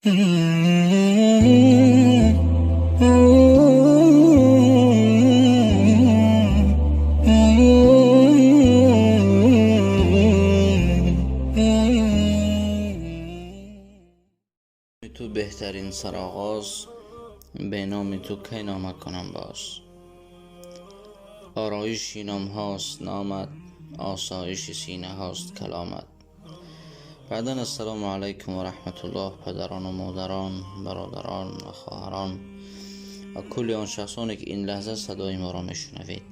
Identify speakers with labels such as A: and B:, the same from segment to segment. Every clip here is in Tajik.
A: Ту беҳтарин сароғоз, бе номи ту кай нома кунам боз. Ороиши номҳост номат, осоиши синаҳост каломат. Баъдан ассалому алайкум ва раҳматуллоҳ, падарон ва модарон, бародарон ва хоҳарон ва кулли он шахсоне ки ин лаҳза садои моро мешунавед.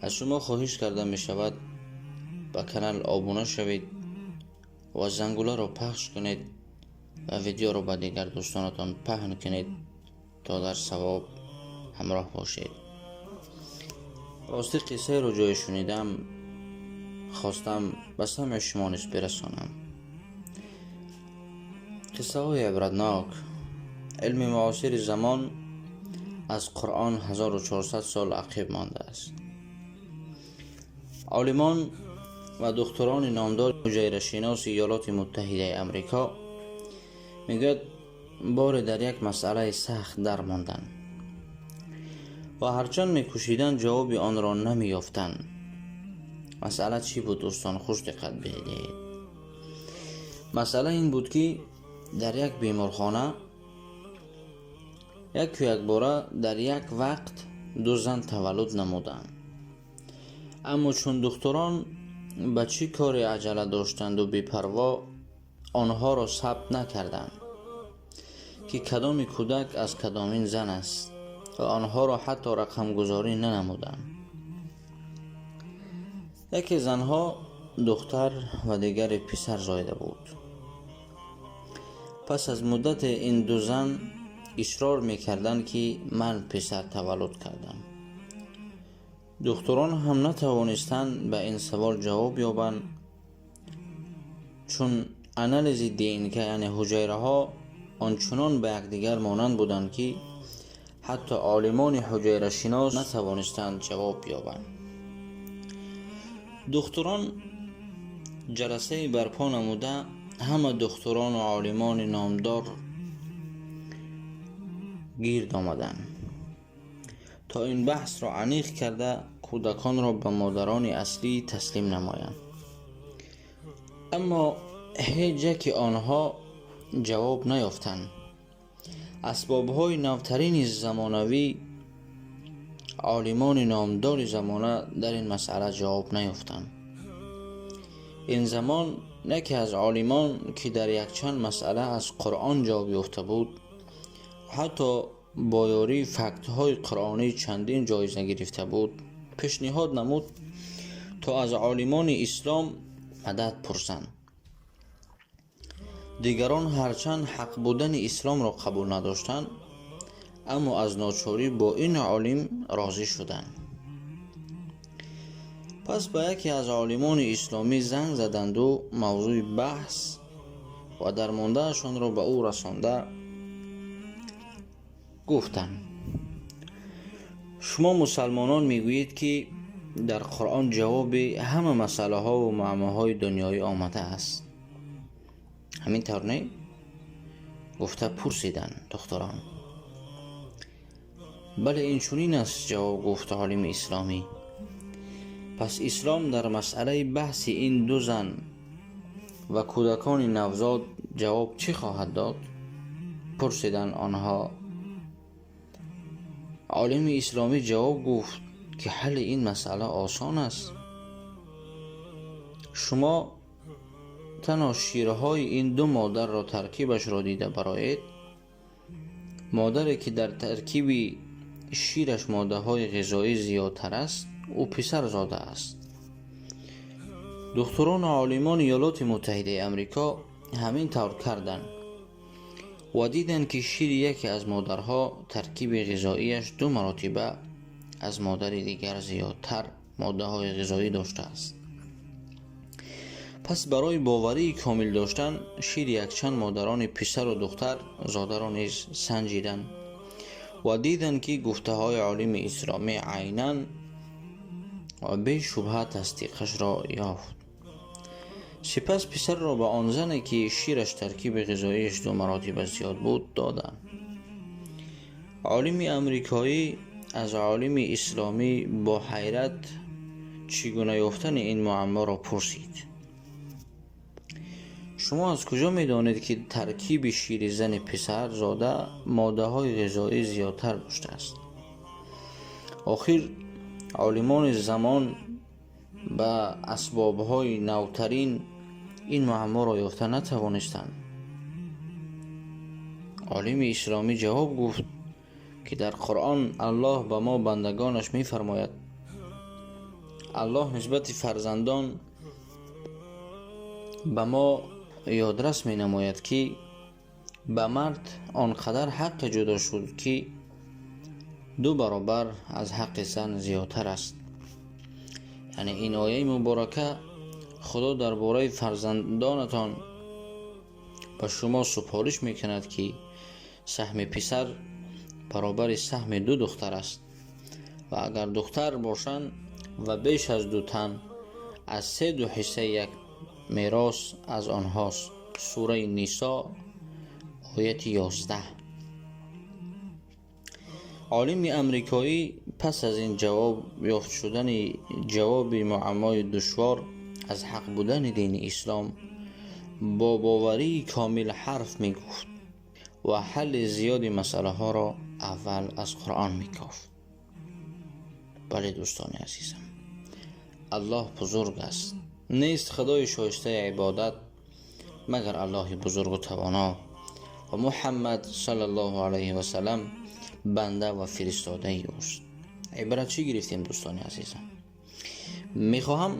A: Аз шумо хоҳиш карда мешавад ба канал обуна шавед ва зангуларо пахш кунед ва видеоро ба дигар дӯстонатон паҳн кунед, то дар савоб ҳамроҳ бошед. Рости қиссаеро ҷое шунидам, хостам ба самъи шумо низ бирасонам. Қиссаҳои ибратнок. Илми муосири замон аз Қуръон 1400 сол ақиб мондааст. Олимон ва духтурони номдори ҳуҷайрашиноси Иёлоти Муттаҳидаи Амрико мегӯяд, боре дар як масъалаи сахт дармонданд ва ҳарчанд мекӯшиданд, ҷавоби онро намеёфтанд. Масъала чӣ буд, дӯстон, хуш диққат бидиҳед. Масъала ин буд, ки дар як беморхона яку якбора дар як вақт ду зан таваллуд намуданд. Аммо чун духтурон ба чӣ коре аҷала доштанду бепарво, онҳоро сабт накарданд, ки кадоми кӯдак аз кадомин зан аст ва онҳоро ҳатто рақамгузорӣ нанамуданд. Яке занҳо духтар ва дигаре писар зоида буд. Пас аз муддате ин ду зан исрор мекарданд, ки ман писар таваллуд кардам. Духтурон ҳам натавонистанд ба ин савол ҷавоб ёбанд, чун анализи ДНК, яъне ҳуҷайраҳо, ончунон ба якдигар монанд буданд, ки ҳатто олимони ҳуҷайрашинос натавонистанд ҷавоб ёбанд. Духтурон ҷаласае барпо намуда, ҳама духтурону олимони номдор гирд омаданд, то ин баҳсро аниқ карда, кӯдаконро ба модарони аслӣ таслим намоянд. Аммо ҳеҷ яке онҳо ҷавоб наёфтанд. Асбобҳои навтарини замонавӣ, олимони номдори замона дар ин масъала ҷавоб наёфтанд. Ин замон яке аз олимон, ки дар якчанд масъала аз Қуръон ҷавоб ёфта буд, ҳатто бо ёрии фактҳои қуръонӣ чандин ҷоиза гирифта буд, пешниҳод намуд, то аз олимони ислом мадад пурсанд. Дигарон ҳарчанд ҳақ будани исломро қабул надоштанд, аммо аз ночорӣ бо ин олим розӣ шуданд. Пас ба яке аз олимони исломӣ занг заданду мавзӯи баҳс ва дармондаашонро ба ӯ расонда гуфтанд: шумо мусалмонон мегӯед, ки дар Қуръон ҷавоби ҳама масъалаҳову муаммоҳои дунёӣ омадааст. Ҳамин тавр не? Гуфта пурсиданд духтурон. Бале, инчунин аст, ҷавоб гуфт олими исломӣ. Пас ислом дар масъалаи баҳси ин ду зан ва кӯдакони навзод ҷавоб чӣ хоҳад дод? Пурсиданд онҳо. Олими исломӣ ҷавоб гуфт, ки ҳалли ин масъала осон аст. Шумо танҳо ширҳои ин ду модарро таркибашро дида бароед. Модаре ки дар таркиби шираш моддаҳои ғизоӣ зиёдтар аст, ӯ писар зодааст. Духтурону олимони Иёлоти Муттаҳидаи Амрико ҳамин тавр карданд ва диданд, ки шири яке аз модарҳо таркиби ғизоияш ду маротиба аз модари дигар зиёдтар моддаҳои ғизоӣ доштааст. Пас барои боварии комил доштан, шири якчанд модарони писару духтар зодаро низ санҷиданд ва диданд, ки гуфтаҳои олими исломӣ айнан ва бешубҳа тасдиқашро ёфт. Сипас писарро ба он зане, ки шираш таркиби ғизоияш ду маротиба зиёд буд, доданд. Олими амрикоӣ аз олими исломӣ бо ҳайрат чӣ гуна ёфтани ин муамморо пурсид. Шумо аз куҷо медонед, ки таркиби шири зани писарзода моддаҳои ғизоӣ зиёдтар доштааст? Охир олимони замон ба асбобҳои навтарин ин муамморо ёфта натавонистанд. Олими исломӣ ҷавоб гуфт, ки дар Қуръон Аллоҳ ба мо бандагонаш мефармояд: Аллоҳ нисбати фарзандон ба мо ёдрас менамояд, ки ба мард он қадар ҳаққе ҷудо шуд, ки ду баробар аз ҳаққи зан зиёдтар аст. Яъне ин ояи муборака Худо дар бораи фарзандонатон ба шумо супориш мекунад, ки саҳми писар баробари саҳми ду духтар аст ва агар духтар бошанд ва беш аз ду тан, аз се ду ҳиссаи як мерос аз онҳост. Сураи Нисо, ояти 11. Олими амрикоӣ пас аз ин ҷавоб ёфт шудани ҷавоби муаммои душвор аз ҳақ будани дини ислом бо боварии комил ҳарф мегуфт ва ҳалли зиёди масъалаҳоро аввал аз Қуръон мекофт. Бале, дӯстони азизам, Аллоҳ бузург аст. Нест худои шоистаи ибодат, магар Аллоҳи бузургу тавоно, ва Муҳаммад саллаллоҳу алайҳи васалам банда ва фиристодаи ӯст. Ибрат чӣ гирифтем, дӯстони азизам? Мехоҳам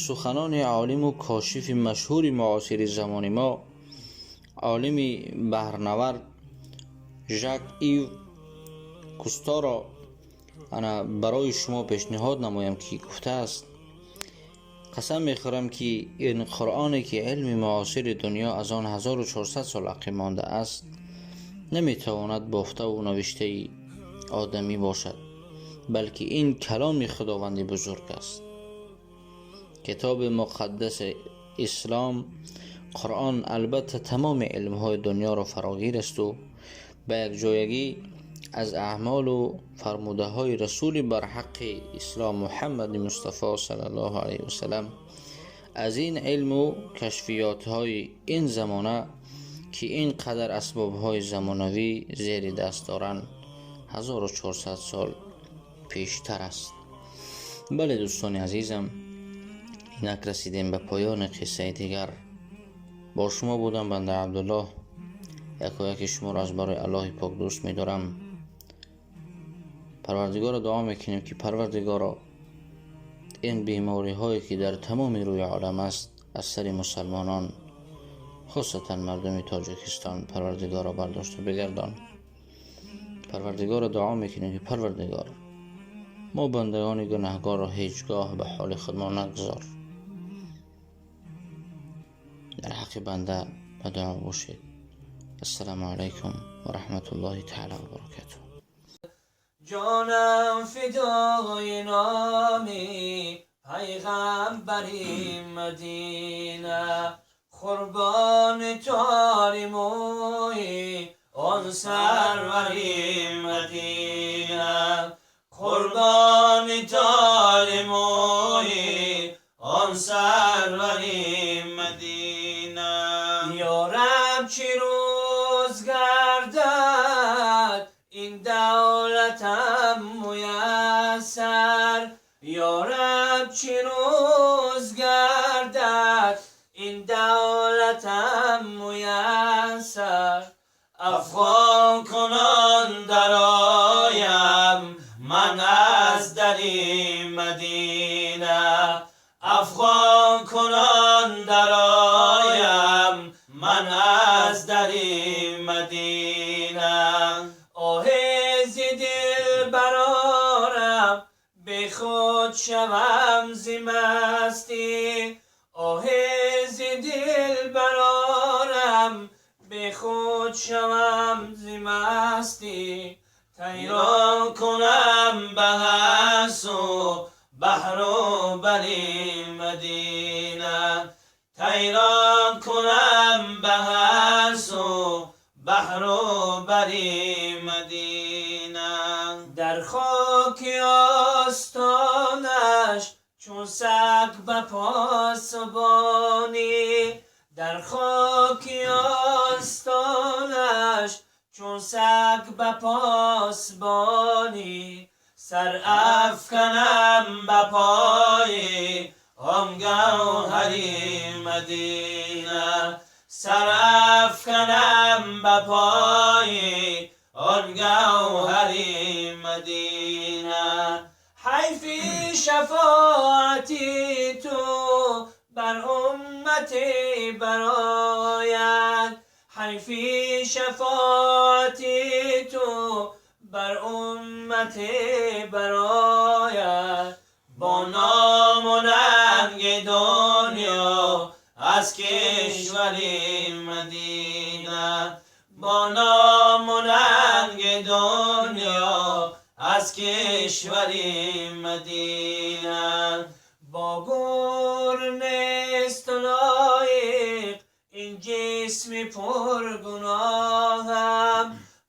A: суханони олиму кошифи машҳури муосири замони мо, олими баҳрнавард Жак Ив Кусторо ана барои шумо пешниҳод намоям, ки гуфтааст: «Қасам мехӯрам, ки ин Қуръоне, ки илми муосири дунё аз он 1400 сол ақиб мондааст, наметавонад бофтаву навиштаи одамӣ бошад, балки ин каломи Худованди бузург аст. Китоби муқаддаси ислом, Қуръон, албатта тамоми илмҳои дунёро фарогир асту ба якҷоягӣ аз аъмолу фармудаҳои расули барҳаққи ислом, Муҳаммади Мустафо саллаллоҳу алайҳи васалам, аз ин илму кашфиётҳои ин замона, ки ин қадар асбобҳои замонавӣ зери даст доранд, 1400 сол пештар аст». Бале, дӯстони азизам, инак расидем ба поёни қиссаи дигар. Бо шумо будам банда Абдуллоҳ. Якояки шуморо аз барои Аллоҳи пок дӯст медорам. Парвардигоро дуо мекунем, ки Парвардигоро, ин бемориҳое, ки дар тамоми рӯи олам аст, аз сари мусалмонон, хусусан мардуми Тоҷикистон, Парвардигоро, бардошта бигардон. Парвардигоро дуо мекунем, ки Парвардигор, мо бандагони гунаҳгорро ҳеҷ гоҳ ба ҳоли худмо нагузор. Дар ҳаққи банда ба дуо бошед. Ассалому алайкум ва раҳматуллоҳи таала ва баракатуҳ.
B: Ҷонам фидои номи пайғамбари Мадина, қурбони тори мӯи он сарвари Мадина, қурбони тори мӯи он сарвари Мадина. Ё Раб, чӣ рӯз гардад ин давлатам муяссар? Ё Раб, чӣ рӯз гардад ин давлатам муяссар? Афғон кунон дароям ман аз дари Мадина, афғон кунон дароям ман аз дари Мадина. Оҳези дил барорам, бехуд шавам зи мастӣ, оҳези дил барорам, бехуд шавам зи мастӣ. Тайрон кунам ба ҳар су баҳру бари Мадина. طیران کنم به هر سو بحر و بری مدینه. در خاک آستانش چون سگ به پاسبانی، در خاک آستانش چون سگ به پاسبانی، سر افکنم به پای آن گوهری مدینه، سر افکنم به پای آن گوهری مدینه. حیف شفاعتی تو بر امتی براید، حیف شفاعتی تو بر امتی براید. با نام و ننگ دنیا از کشور مدینه، با نام و ننگ دنیا از کشور مدینه. با گور نیست لایق این جسم پرگناهم،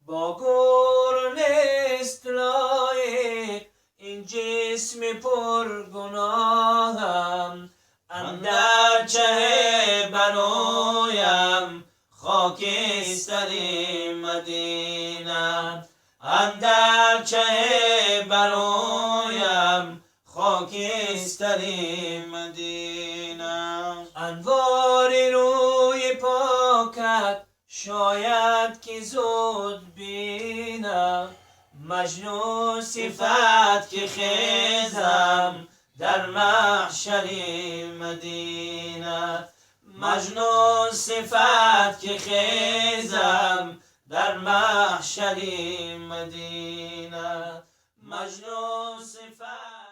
B: با گور نیست لایق این جسم پرگناهم. اندر چه برویم خاکستر مدینه، اندر چه برویم خاکستر مدینه. انوار روی پاکت شاید که زود بینم، مجنون صفت که خیزم در محشر مدینه، مجنون صفت که خیزم در محشر مدینه، مجنون صفت.